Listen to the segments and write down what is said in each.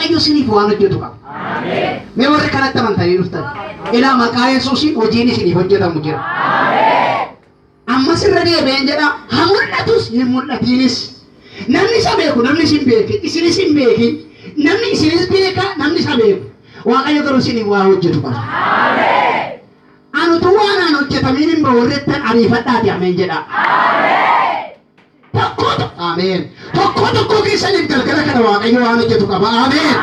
Waaqayyo isiniif waan hojjetu qaba. Mee warri kanatti amantanii dhuftan. Ilaa maqaa Yesuusiin hojiin isiniif hojjetamu jira. Ammas irra deebi'een jedha haa mul'atus hin mul'atiinis. Namni isa beeku namni isin beeke isinis hin beekin namni isinis beeka namni isa beeku. Waaqayyo garuu isiniif waa hojjetu qaba. Ani utuu waan aan hojjetamiin hin bahu warri ariifadhaati ameen jedha. Tokkoo ameen. Tokkoo tokkoo keessaniif galgala kana Waaqayyo waan hojjetu qaba. Ameen.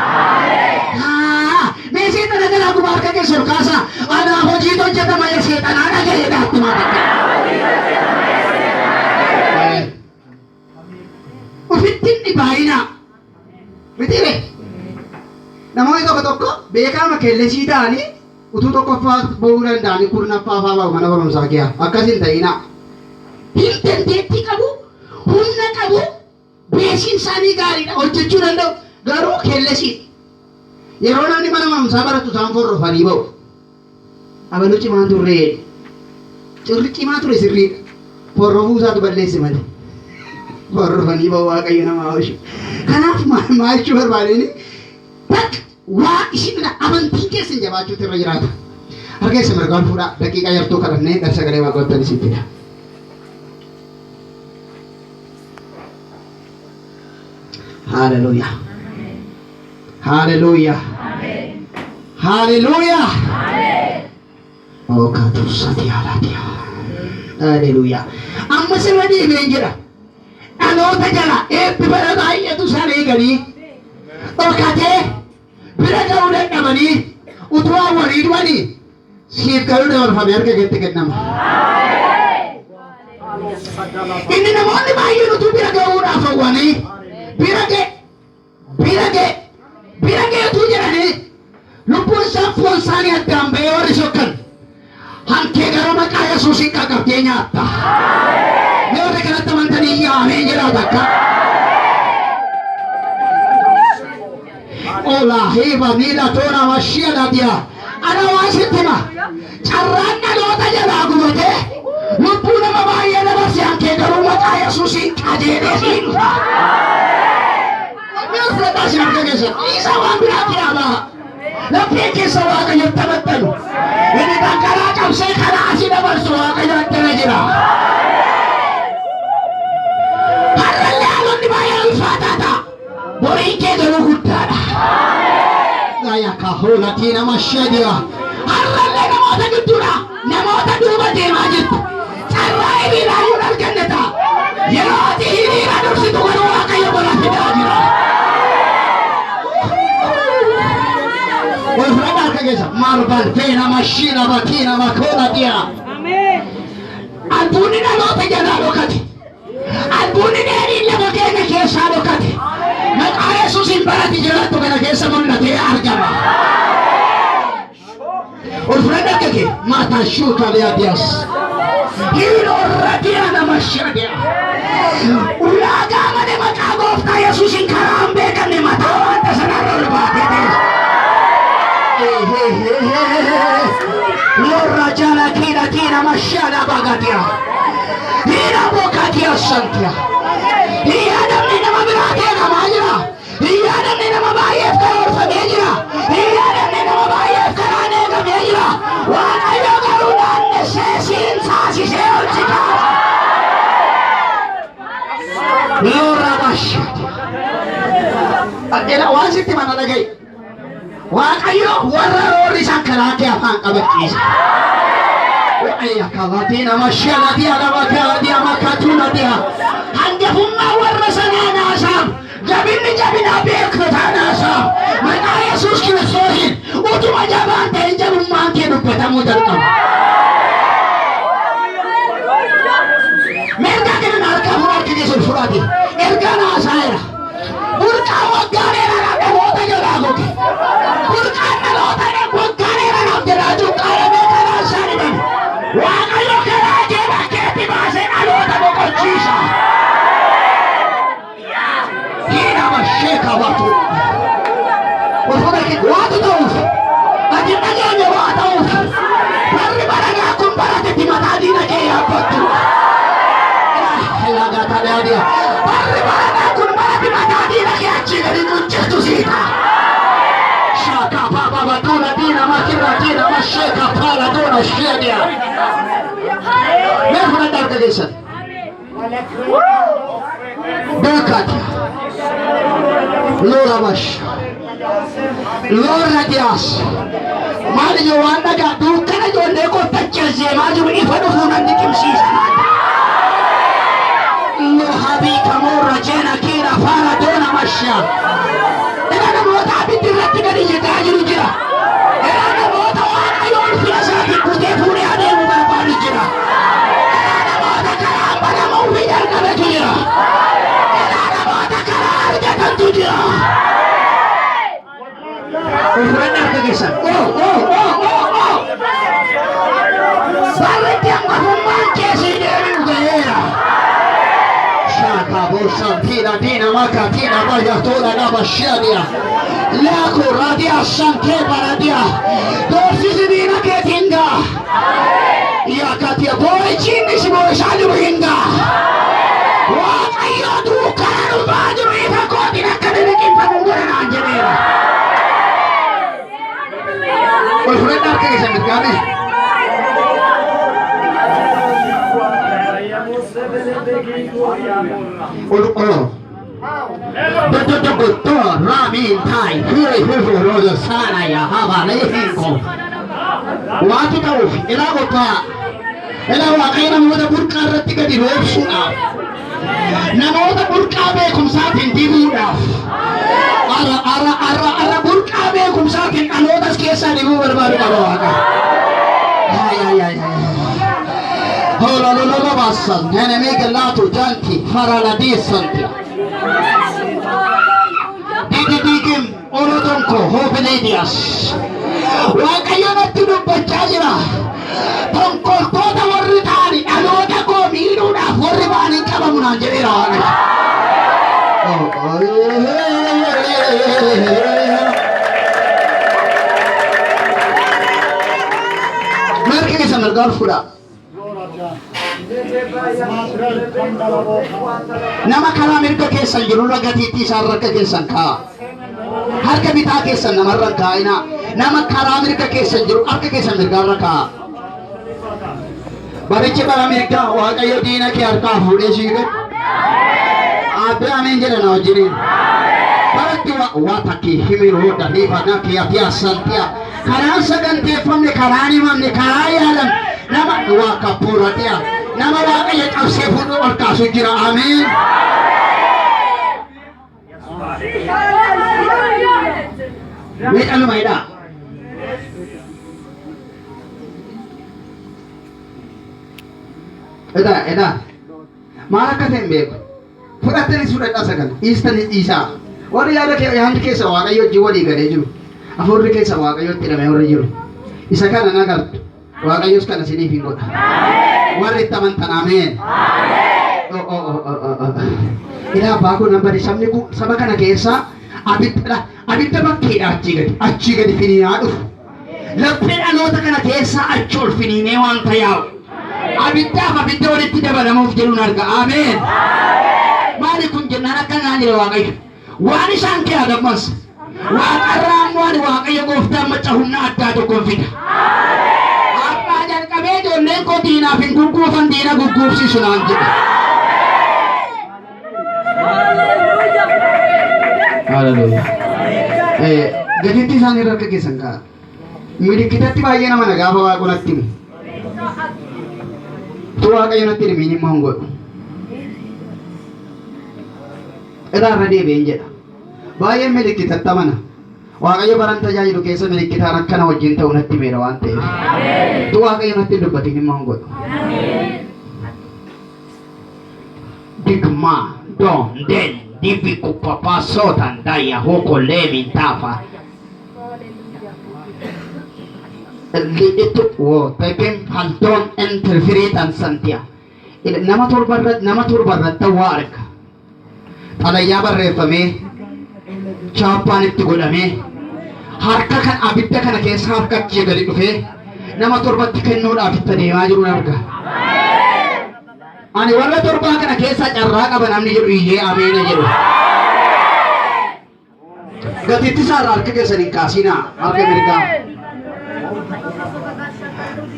Mee seexana jalaa gubaa harka keessa ol kaasaa. Anaaf hojiitu hojjetama ya seexanaa dhaga'eedha akkuma takka. Ofitti hin dhibaayinaa. Mitiire? Namoonni tokko tokko beekaama kellesii ta'anii utuu tokkoffaa ba'uu danda'anii kurnaffaa fa'aa ba'u mana barumsaa kiyaa. Akkas hin ta'inaa. Hin dandeettii qabu, humna qabu, beesiin isaanii gaariidha, hojjechuu danda'u. Garuu kellesiidha. Yeroo namni mana barumsaa baratu isaan forrofanii ba'u. Abaluu cimaan turree. Cirri cimaa ture sirriidha. Forrofuu isaatu balleesse malee. Forrofanii ba'u Waaqayyo namaa oolchu. Kanaaf maal jechuu barbaadeen bakka waa isin amantiin keessan jabaachuutu irra jiraata. Harka keessa mirgaan fuudhaa daqiiqaa yartuu kadhannee gara sagalee waaqottan isin fida. Haleluuyaa. Haleluuyaa. Haleluuyaa. Okaatuusati alaatiyaa. Haleluuyaa. Amma sirra deebi'een jedha. Dhaloota jala eebbi bara baay'eetu isaan eeganii dhokatee bira ga'uu dadhabanii utuu hawwanii du'anii siif garuu dabarfamee harka keetti kennama. Inni namoonni baay'een utuu bira ga'uudhaaf hawwanii bira ga'e bira ga'e bira ga'eetu jedhanii lubbuun isaan foon isaanii addaan ba'ee warri sokkan hankee garuu maqaa Yesuusiin qaqqabdee nyaatta. Mee warri kanatti amantanii iyyaa ameen jedhaa takka. Ola hiba niila toona mashia dhabiya. Ana waan sitti hima. Carraan dhaloota jalaa gubatee lubbuu nama baay'ee dabarse hankee garuu maqaa Yesuusiin qajeelee sii dhufa. Mee ol fudhadhaa isin harka keessan. Dhiisaa waan biraatti dhaabaa. Lapheen keessa Waaqayyotti amattanu. Inni kan karaa cabsee karaa asii dabarsu Waaqayyo addana jira. Har'allee haalonni baay'ee ulfaataa ta'a. Boriin kee garuu guddaadha. Kahoolatii nama shadiya. Har'allee namoota gidduudha. Namoota duuba deemaa jirtu. Carraa hiriiraa yoo arganne ta'a. Yeroo ati hiriira dursitu garuu Waaqayyo bara fidaa jira. Ol fudhadhaa harka keessa. Marbal feena mashiina bakiina makoona dhiya. Albuunni dhaloota jalaa dhokate. Albuunni dheedhiin lafa keenya keessaa dhokate. Maqaa Yesuusiin barati jiraattu kana keessa mul'atee argama. Ol fudhadhaa harka kee. Maataa shuuta liyaadiyaas. Hiirorra diya nama shadiya. Ulaagaa malee maqaa gooftaa Yesuusiin karaa hin beekamne mataa wanta sanarra ol baatee teessa. Lorra jala kiina kiina mashaala bagatia. Hina bokatia santia. Hin yaadamne nama biraa eegamaa jira. Hin yaadamne nama baay'eef karoorfamee jira. Hin yaadamne nama baay'eef karaan eegamee jira. Waaqayyo garuu naannessee siin taasisee ol si kaasa. Lorra bashatia. Ila waan sitti mana dhaga'i. Waaqayyo warra roorrisan karaa kee afaan qabachiisa. Hangafummaa warra sanaa naasaaf jabinni jabinaa beektotaa naasaaf maqaa Yesuus Kiristoosiin utuma jabaan ta'in jabummaan kee dubbatamuu jalqaba. Ergaa kennan harka fuudhaa harka keessa ol fudhate. Ergaa naasaa'eera. Burqaa waggaa dheeraadhaaf dhaloota jalaa goge. Burqaan dhaloota waggaa dheeraadhaaf jalaa cuqqaalamee karaa isaa dhibame. Waaqayyo karaa kee bakkeetti baasee dhaloota boqochiisa. Hidhama sheeka baatu. Ulfina kee waatu ta'uuf. Ati dhageenye waa ta'uuf. Barri baranaa kun baratetti mataa diina kee yaabbattu. Barri baranaa kun barati mataa diina kee achii gadi qunciftu sii ta'a. sheeka paala doona sheediya. Mee fudhadhaa harka keessan. Beekaati. Loora bash. Loora diyaas. Maal ijoo waan dhagaa dukkana ijoollee kottachee deemaa jiru ifa dhufuu nan liqimsiisa. Lohabii kamoorra jeena kiira faara doona mashaa. Era namoota abiddi irratti gadi jedhaa jiru jira. Era namoota Waaqayyo ulfina isaatiin kutee fuudhee adeemu barbaadu jira. Era namoota karaan banamuu fi jalqabetu jira. Era namoota karaa argatantu jira. Fudhadhaa harka keessan. Oh, oh, oh, oh, oh. Barritti hangafummaan keessii deebi'u ga'eera. Shaka bosantina dina makatina bayatola naba shadia. Lako radia sante baradia. Doorsisi diina keetiin ga'a. Yaakatia boo'ichi inni si boo'isaa jiru hin ga'a. Waaqayyo dukkana dhufaa jiru ifa kootiin akka diriqinfamu godha naan jedheera. Ol fudhadhaa harka keessan mirgaame. Ol ol. Dododogoto ramin tai hiri hiru rodo sana ya haba lehinko. Waatu ta'uuf ilaa qophaa. Ilaa Waaqayyo namoota burqaa irratti gadi roobsuudhaaf. Namoota burqaa beekumsaatiin dibuudhaaf. Ara ara ara ara burqaa beekumsaatiin dhalootas keessaa dibuu barbaadu qaba Waaqa. Yaa yaa yaa yaa. Holololo baasan nenemi galaatu janti faraladiisanti. Dididigim orotonko hoofiliidiyas. Waaqayyo natti dubbachaa jira. Tonkoltoota warri ta'ani dhaloota koo miidhuudhaaf warri ba'an hin qabamu naan jedheera Waaqayyo. Marki keessa mirgaa ol fuudhaa. Nama karaa mirga keessan jirurra gatiittii isaa harka keessan kaa'a. Harka bitaa keessan namarra hin kaa'inaa. Nama karaa mirga keessan jiru harka keessan mirgaarra kaa'a. Barichi bara mirgaa Waaqayyo diina kee harkaa fuudhee sii gad. Aabbee ameen jedha na wajjiniin. Baratti waa takkii himiroo daliifa nakiya tiya santiya. Karaan saganteeffamne, karaan himamne, karaa yaalam nama waa kappuuratiya. Nama Waaqayyo cabsee fuudhuu ol kaasu jira. Ameen. Mee dhaluma hidhaa. Edaa edaa maal akka ta'e hin beeku. Fudhattanis fudhadhaa sagal, dhiistanis dhiisaa. Warri yaada kee yaadni keessa Waaqayyo wajjin walii galee jiru. Hafuurri keessa Waaqayyotti hidhamee warri jiru. Isa kana na agartu. Waaqayyos kana isiniif hin godha. Warri itti amantan ameen. Oh, oh, oh, oh, oh, oh. Ilaa abbaa koo nan bade sabni kun saba kana keessaa abidda abidda bakkeedha achii gadi finiinaa dhufu. Laphee dhaloota kana keessaa achi ol finiinee waan tayaa'u. Abiddaaf abidda walitti dabalamuuf jedhuun arga. Ameen. Maali kun jennaan akka naan jedhe Waaqayyo. Waan isaan kee agammas. Waaqarraa immoo ani Waaqayyo gooftaan macca humna addaa tokkoon fida. Har'aa jalqabee ijoolleen koo diinaaf hin gugguufan, diina gugguufsiisu naan jedhe. Haleluuyaa. Gatiittii isaanii irra harka keessan kaa'a. Milikkitatti baay'ee nama na gaafa Waaqo natti himu. Tu Waaqayyo natti himiin immoo hin godhu. Irraa irra deebi'een jedha. Baay'een milikkitatti amana. Waaqayyo baran tajaajilu keessa milikkitaan akkana wajjin ta'u natti himeera waan ta'eef. Tu Waaqayyo natti hin dubbatiin immoo hin godhu. Digma don den diviku papa sotan daya hoko lemin tafa. Itu wo teken haldon interfiritan santia. Nama torba irratti waa arga. Xalayyaa barreeffamee chaappaan itti godhamee harka kan abidda kana keessa harka achii gadi dhufee nama torbatti kennuudhaaf itti adeemaa jiru arga. Ani warra torbaa kana keessa carraa qaba namni jedhu iyyee ameena jedhu. Gatiitti isaarraa harka keessan hin kaasinaa harka mirgaa.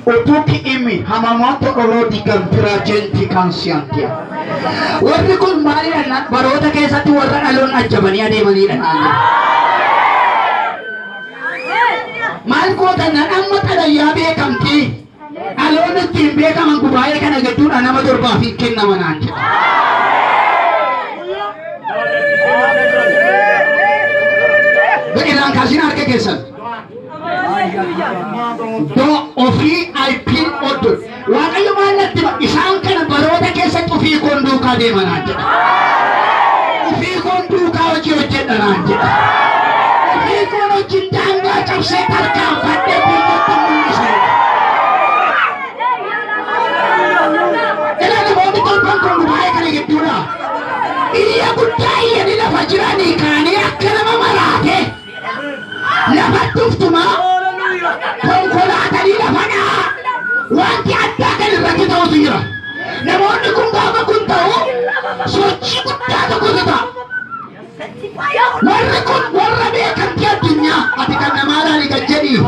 Utuu ki'imi hamamoota oloo digan jenti kansiyantiya. Warri kun maalidha? Baroota keessatti warra dhaloon ajjabanii adeemanidha naannoo. Maal gootan amma xalayyaa beekamtii dhaloonni ittiin beekaman gubaa'ee kana gidduudha nama torbaaf hin kennama naan jedha. Biqilaan kaasin harka keessan. Do ofii aypiin oddu. Waaqayyo maal natti hima? Isaan kana baroota keessatti ofii koon duukaa deema naan jedha. Ofii koon duukaa hojii hojjedha naan jedha. Ofii koon wajjin daangaa cabsee tarkaanfadhee biyyatti mul'isa. Ila namoonni torban kun gubaa'ee kana gidduudha. Iyya guddaa iyyanii lafa jiranii kaanii akka nama maraatee lafa tuftumaa konkolaatanii lafa dhahaa wanti addaa kan irratti ta'utu jira. Namoonni kun gaafa kun ta'u sochii guddaa tokkotu ta'a. Warri kun warra beekamtii addunyaa ati kan namaa laali gad jedhii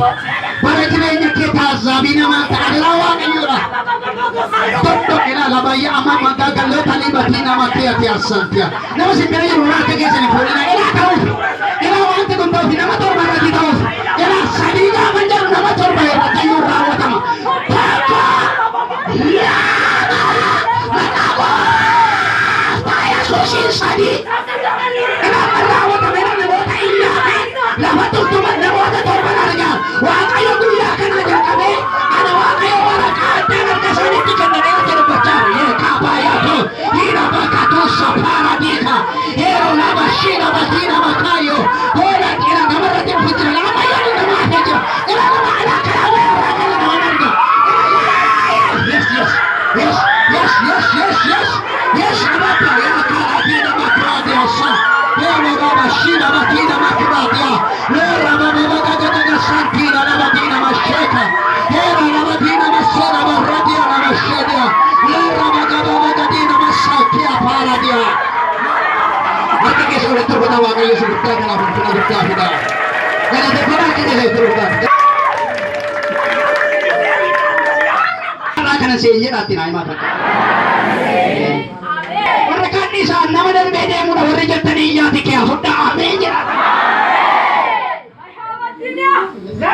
bara jireenya kee taazzaabii namaa ta'a adaraa Waaqayyoodha. Tokko ilaala baay'ee amma magaagalloota libatii nama kee ati assantiya. Nama si bira jiru harka keessan hin fuudhina ilaa ta'uuf ilaa wanti kun ta'uuf nama torba irratti ta'uuf ilaa sadii gaafa jedhu nama torba irratti iyyuu raawwatama. Tokko, lama, maqaa Gooftaa Yesuusiin sadii. Ilaa kan raawwatame namoota iyyaa fi lafa tuftuma namoota torban argaa. Waaqayyo guyyaa kana jalqabee ana Waaqayyo waraqaa addaan harka isaaniitti kennanii akka dubbachaa jiru. Yee kaabaayaatu hiina bakatuusa paaradiika heeroo lama shiina bakiina makaayo hoola ila namarratti dhufu jira nama yoo nama hafee jira ila nama ala karaa irraa kana nama arga. Yes, yes, yes, yes, yes, yes, yes, yes, ababa ya karadina makradia sa hero raba shina bakina makradia lera baba baba gaga santina labadina masheka hera labadina masera baradia lamashedia lera baba baba gadina masakia paradia. Harka keessa walitti rukutaa Waaqayyo si guddaa kanaaf ulfina guddaa fidaa. Galateeffadhaa harka keessa walitti rukutaa. Karaa kana seen jedhaatti naa himaa takka. Warra kaan isaan nama darbee deemuudha warri jettanii iyyaati kee fudhaa ameen jedha.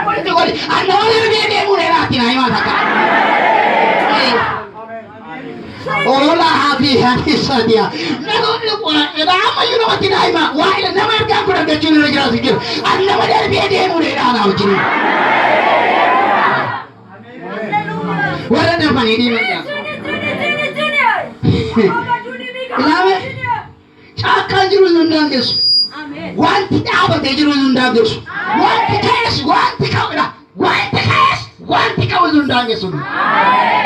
Walitti godhi. An nama darbee deemuudha jedhaatti naa himaa takka. Olola hafi hadisadia. Namoonni edha ammayyuu namatti naa himaa. Waa'ee nama ergaan kun argachuun irra jiraatu jiru. An nama darbee deemuudha jedhaa naa wajjin. Warra darbanii deeman. Ilaame caakkaan jiru hin daangessu. Wanti dhaabatee jiru hin daangessu. Wanti ka'es wanti ka'udha. Wanti ka'es wanti ka'u hin daangessu.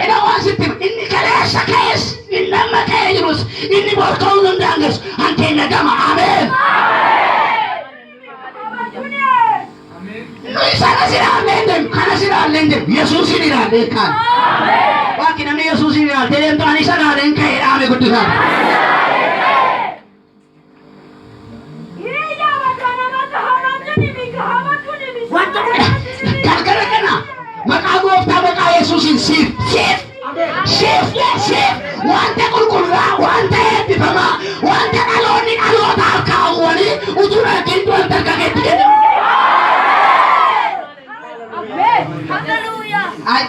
Ila waan sitti inni kaleessa ka'es inni amma ka'ee jirus inni bor ka'u hin daangessu. Hankeenya gama. Ameen. Nu isa si ilaallee hin deemu. Kana si ilaallee hin deemu. Yesuusin ilaallee kaan. Waaqni namni Yesuusin ilaaltee deemtu ani isa ilaaleen ka'ee dhaame guddisaa. Galgala kana maqaa Gooftaa maqaa Yesuusin siif siif siif siif wanta qulqullaa wanta eebbifamaa wanta dhaloonni dhalootaaf kaawwanii utuu argin duran dargaggeetti kennamu. Ay,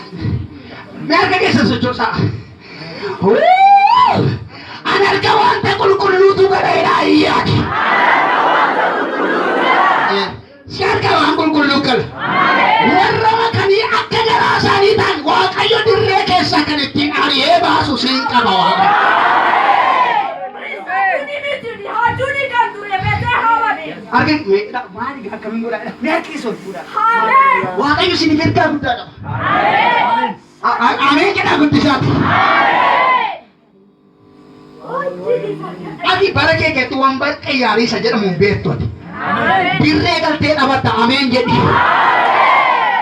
mee harka keessan sochoosaa. An harka wanta qulqulluutu galeera iyyaati. Si harka waan qulqulluu gala. Warra makanii akka garaa isaanii ta'an Waaqayyo dirree keessaa kan ittiin ari'ee baasu siin qaba Waaqayyo. Harka maali akkamiin godhaa? Mee harki keessan ol fuudhaa. Waaqayyo isiniif ergaa guddaa qaba. Ameen jedhaa guddisaati. Ati bara kee keessatti wanbar qayyaarii isa jedhamu hin beektu ati. Dirree galtee dhabatta ameen jedhi.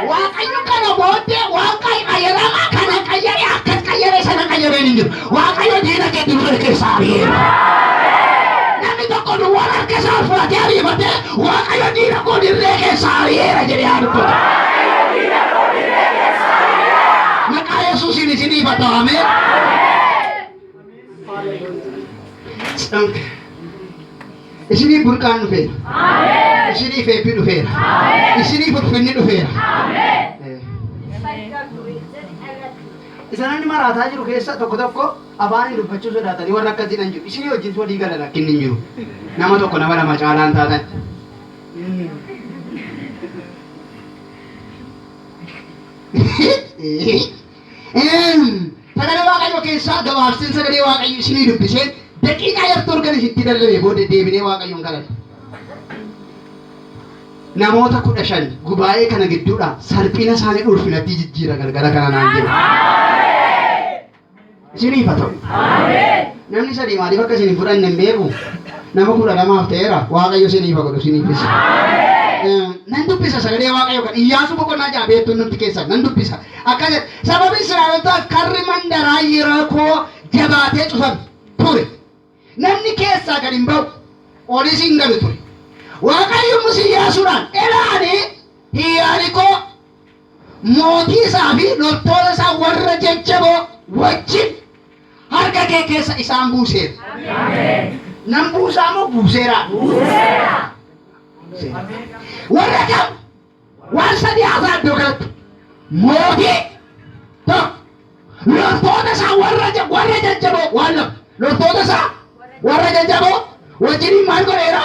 Waaqayyo kana booddee waan qayyaramaa kana qayyare akkas qayyare sana qayyareen hin jiru. Waaqayyo diina kee dirree keessaa ari'eera. Namni tokko duwwaan harka isaa fudhatee ariifatee Waaqayyo diina koo dirree keessaa ari'eera jedhee haa dubbatu. Yesuusiin isiniif haa ta'u. Ameen. Isiniif burqaan dhufeera. Isiniif eebbi dhufeera. Isiniif ulfinni dhufeera. Isa namni maraataa jiru keessa tokko tokko afaaniin dubbachuu sodaatanii warra akkas jedhan jiru. Isinii wajjin walii galan rakkinni hin jiru. Nama tokko nama lama caalaan taatan. Sagalee Waaqayyoo keessaa gabaabseen sagalee Waaqayyoo isinii dubbiseen daqiiqaa yartuu ergan isitti lallabee booda deebinee Waaqayyoon kadhanna. Namoota 15 gubaa'ee kana gidduudhaa salphina isaanii ulfinatti jijjiira galgala kana naan jedhu. Isiniif haa ta'u. Namni sadii maaliif akka isin hin fudhanne hin beeku. Nama 12f ta'eera. Waaqayyo isiniif haa godhu isiniifis. Nan dubbisa sagalee Waaqayyo kan Iyyaasuu boqonnaa 6 beektuun nutti keessan nan dubbisa. Akka jedhe sababi Israa'elotaaf karri mandaraa Yerikoo jabaatee cufame ture. Namni keessaa gad hin ba'u, olis hin galu ture. Waaqayyo yommus Iyyaasuudhaan, Elaa ani Iyaarikoo mootii isaa fi loltoota isaa warra jajjaboo wajjin harka kee keessa isaan buuseera. Nan buusaa moo buuseera? Buuseera. Warra kam? Waan sadii haasaa iddoo kanatti. Mootii tokko, loltoota isaa warra jajjaboo waan lama, loltoota isaa warra jajjaboo wajjiniin maal godheera?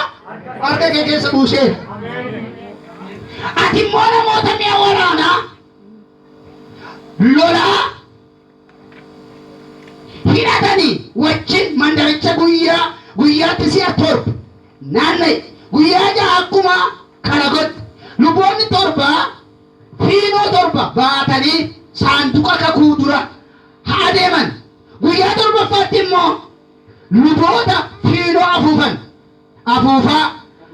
Harka kee keessa buuseera. Ati immoo namoota mi'a waraanaa lolaa hidhatanii wajjin mandaricha guyyaa guyyaatti si'a torba naanna'i. Guyyaa ja'a akkuma kana godhi. Luboonni torba fiinoo torba baatanii saanduqa kakuu dura haa adeeman. Guyyaa torbaffaatti immoo luboota fiinoo afuufan afuufaa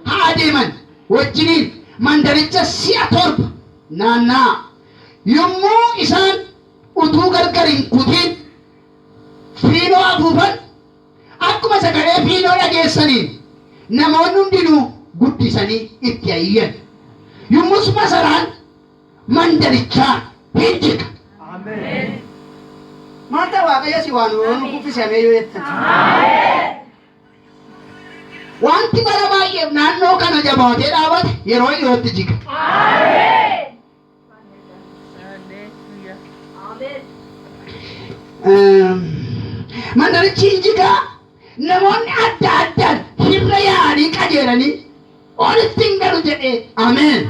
haa adeeman wajjiniin mandaricha si'a torba naanna'aa. Yommuu isaan utuu gargar hin kutiin fiinoo afuufan, akkuma sagalee fiinoo dhageessaniin namoonni hundinuu guddisanii itti haa iyyan. Yommus masaraan mandarichaa hin jiga. Maal ta'a Waaqayyo si waan nu kuffise amee yoo jettan. Wanti bara baay'eef naannoo kana jabaatee dhaabate yeroo dhiyootti jiga. Mandarichi hin jigaa namoonni adda addaan hirra yaa'anii qajeelanii olitti hin galu jedhee ameen.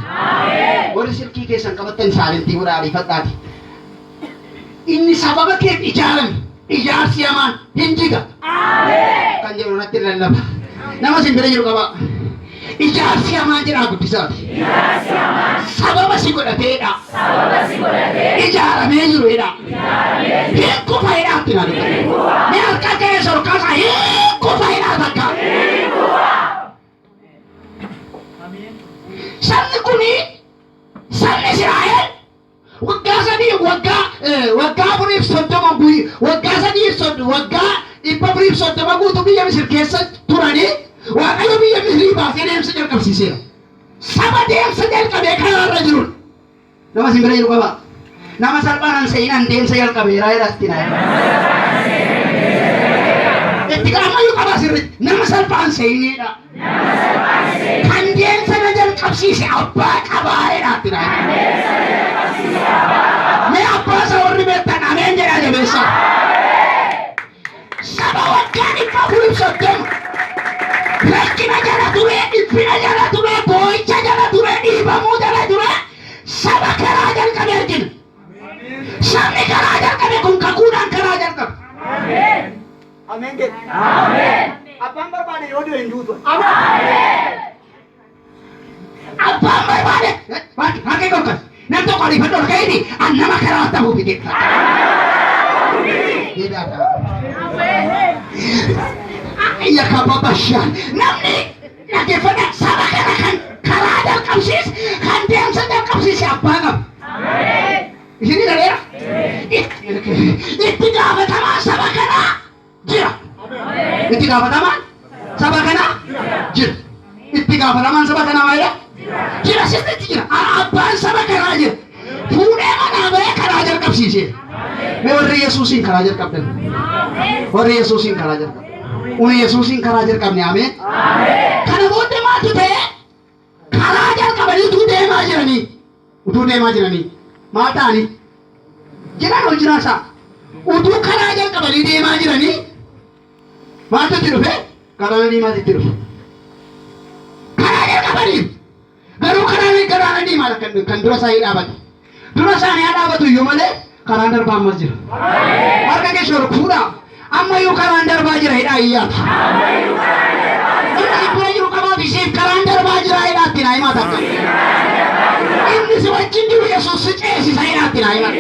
Warri silkii keessan qabattan saalentii godhaa ariifadhaati. Inni sababa keef ijaarame ijaarsi hamaan hin jiga. Kan jedhu irratti lallaba. Nama isin bira jiru qaba. Ijaarsi hamaan jedhaa guddisaati. Sababa si godhateedha. Ijaaramee jiru jedha. Hin kufa jedhaa itti naa dubbata. Mee harka keessa ol kaasaa hin kufa jedhaa takka. Sabni kuni sabni Israa'el Waggaa sadii waggaa waggaa 430 guy waggaa sadii waggaa 430 guutuu biyya Misir keessa turanii Waaqayyo biyya Misrii baasee deemsa jalqabsiiseera. Saba deemsa jalqabee karaarra jirudha. Nama isin bira jiru qaba. Nama salphaan an se'in an deemsa jalqabeeraa jedha sitti naa. Itti ammayyuu qaba sirriitti. Nama salphaan se'inidha. Kan deemsa na jalqabsiise abbaa qabaa jedhaatti naa. Mee abbaa isaa warri beektan ameen jedhaa jabeessaa. Saba waggaa 430 rakkina jala ture, dhiphina jala ture, boo'icha jala ture, dhiibamuu jala ture, saba karaa jalqabe argina. Sabni karaa jalqabe kun kakuudhaan karaa jalqabe. Ameen jedhi. Abbaan barbaade yoo du'e hin duutu. Abbaan barbaade harka kee ol kaasi. Nam tokko ariifadhu ol ka'iiti an nama karaa ta'uu fide. Yakababashaan namni dhaggeeffadha saba kana kan karaa jalqabsiise kan deemsa jalqabsiise abbaa qaba. Isinii galeera? Itti gaafatamaan saba kanaa jira. Itti gaafatamaan saba kanaa jira. Itti gaafatamaan saba kanaa maalidha? Jira sirriitti jira. Abbaan saba kanaa jira. Fuudhee manaa bahee karaa jalqabsiiseera. Warri Yesuusiin karaa jalqabdan. Warri Yesuusiin karaa jalqabdan. Uni Yesuusiin karaa jalqabne, ameen. Kana booddee maaltu ta'e? Karaa jalqabanii utuu deemaa jiranii maal ta'anii? Jedhaan ol jiraasaa. Utuu karaa jalqabanii deemaa jiranii maaltu itti dhufe? Galaana Diimaatu itti dhufe. Karaa jalqabaniif. Garuu karaan Galaana Diimaa kan dura isaanii dhaabate. Dura isaanii haa dhaabatu iyyuu malee karaan darbaa ammas jira. Harka keessa ol fuudhaa. Ammayyuu karaan darbaa jira hidhaa iyyaata. Namni si bira jiru qabaatu isheef karaan darbaa jira hidhaatti naa himaa takka. Inni si wajjin jiru Yesuus si ceesisa hidhaatti naa himaa.